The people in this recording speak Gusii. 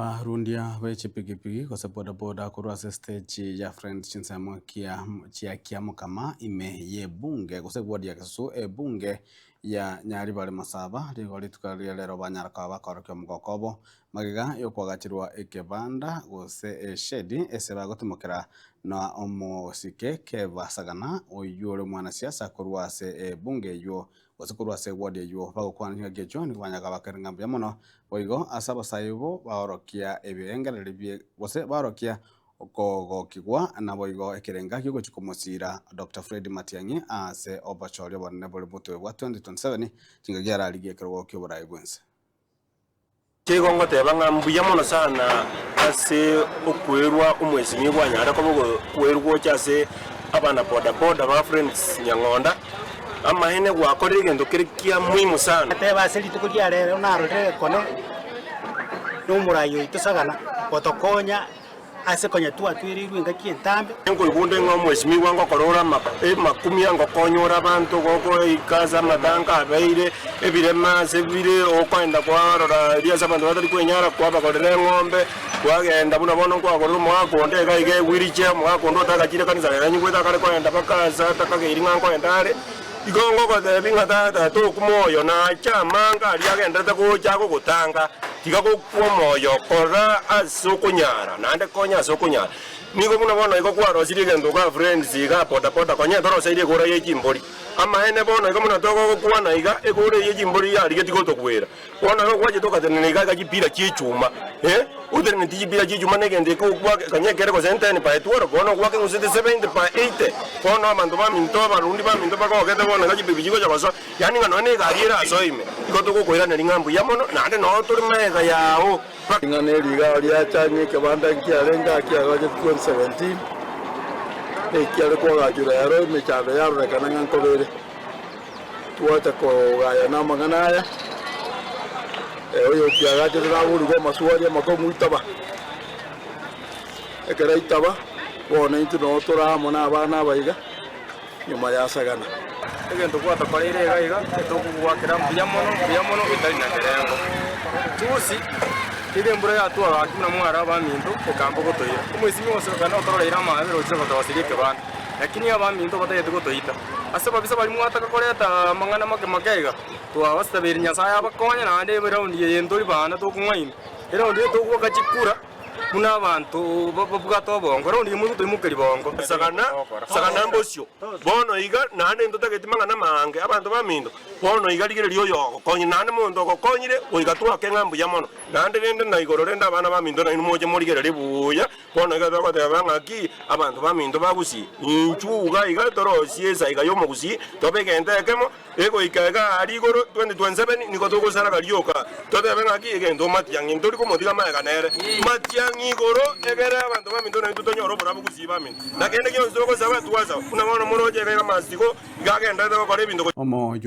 Abarundia be chipigipigi gose bodaboda korwa ase stage ya Friends chinsemo kia chia Kiamokama ime y'ebunge gose ward ya Gesusu ebunge ya Nyaribari Masaba rigo rituko ria rero banyara koba bakorokia omogoko obo magega yokoagacherwa ekebanda gose eshedi ase bagotimokera na omosike Keva Sagana oyio ore omwanasiasa korwa ase ebunge eyio gose korwa ase eward eyio bagokwana chingaki echio nigo banyara koba bakere ng'a mbuya mono Boigo ase abasae bo baorokia ebirengererio bie gose baorokia okogokigwa naboigo ekerenga gi'ogochia komosiira Doctor Fred Matiang'i ase obochori obonene bore motwe bwa 2027 chingaki ararigie ekerogo ki'oborai bw'ense. Nigo ngoteba ng'a mbuya mono sana ase okwerwa omwesimia kwanyare koba okwerwa gocha ase abana boda boda ba Friends Nyang'onda. Amaene gwakorire egento kere kia muhimu sana. Teba ase rituko ria rero narorire egekone nomorai oito Sagana gotokonya ase konya twatwereirwe engaki entambe. Nkoigwa onde ng'a omwesimigwa ngokora ore amakumia, ngokonya ore abanto, gokoika ase amatanka abeire, ebirema ase bire, okoenda kwarora eria ase abanto batari kwenyara, kwabagorera eng'ombe, kwagenda buna bono nkwagorera omogaka onde iga iga ewheelchair, omogaka onde otagachire ekanisa rero anyigwete akare koenda mpaka ase atakageiri ng'a nkoenda are. Igo ngogotebi ng'a tata tokwa moyo, nache amange aria agenderete gocha agogotanga, tiga gokwa omoyo, kora ase okonyara, naende konya ase okonyara. Nigo buna bono igo kwarosirie egento igaa friends igaa bodaboda konya toroseiri egora ye chimbori. Amaene bono igo buna togokwana iga, egora eye ye chimbori yarigetie gotogwera. Bono igo gwachete ogatenena iga iga chipira chi'echuma, eh, otenenetie chipira chi'echuma na egento eke ogwake konya ekere gose ten by 12, bono ogwake gose 70 by 80. Bono abanto baminto, abarundi baminto bagogete bono iga chibibi chigocha gosoa, yaani ng'a nonya na egari erasoe ime, igo togokoiraneria ng'a mbuya mono, naende noo tore magega yao. Ring'ana eri iga riachang'e ekebanda nkiarenge aa kiagachete 2017, ekiare koagachwa rero emechando yarorekana ng'a nkoba ere. Twacha kogayana amang'ana aya, oyokiagachete naborigwe amaswali amakong'u itaba. Ekero aitaba, bono intwe noo tore amo na abana aba iga, nyuma yasagana. Egento gwatokoreire iga iga, titokogoakera mbuya mono, mbuya mono etari na kerengo. Juzi, nigo embura yatwa gaki buna mware abaminto, ekamba gotoira. Omoisimi gose notororeire amaabera ochire gotogosiria ekebanda. Lakini abaminto batagete gotoita. Ase ababisa baria mwataka koreta amang'ana make make iga, twabasabeire Nyasae abakonye naende eraundi eye ntori bana tokong'ainwa. Eraundi eye togoaka chikura buna abanto babwate obongo, eraundi eye mogotoimokeria bongo. Sagana, sagana mbosio. Bono iga, naende ntotageti mang'ana maange, abanto baminto, bono iga rigereria oyo ogokonyire, naende monto ogokonyire, goika twake ng'a mbuya mono. Naende rende na igoro rende abana baminto nainwe moche morigererie buya, Bono iga togoteba ng'aki, abanto baminto ba Gusii, inchuo iga iga torosie esaiga y'omogusii, tobe egento ekemo, egoika iga aria igoro 2027 nigo togosaraga rioka, totebe ng'aki egento Matiang'i ntori komotiga magega nere. Matiang'i igoro egere abanto baminto naintwe tonyore oborabu Gusii baminto. Na kende gionsi togosaba twasaba, buna bono moroche iga iga Masigo iga agenderete gokora ebinto. Omoyio.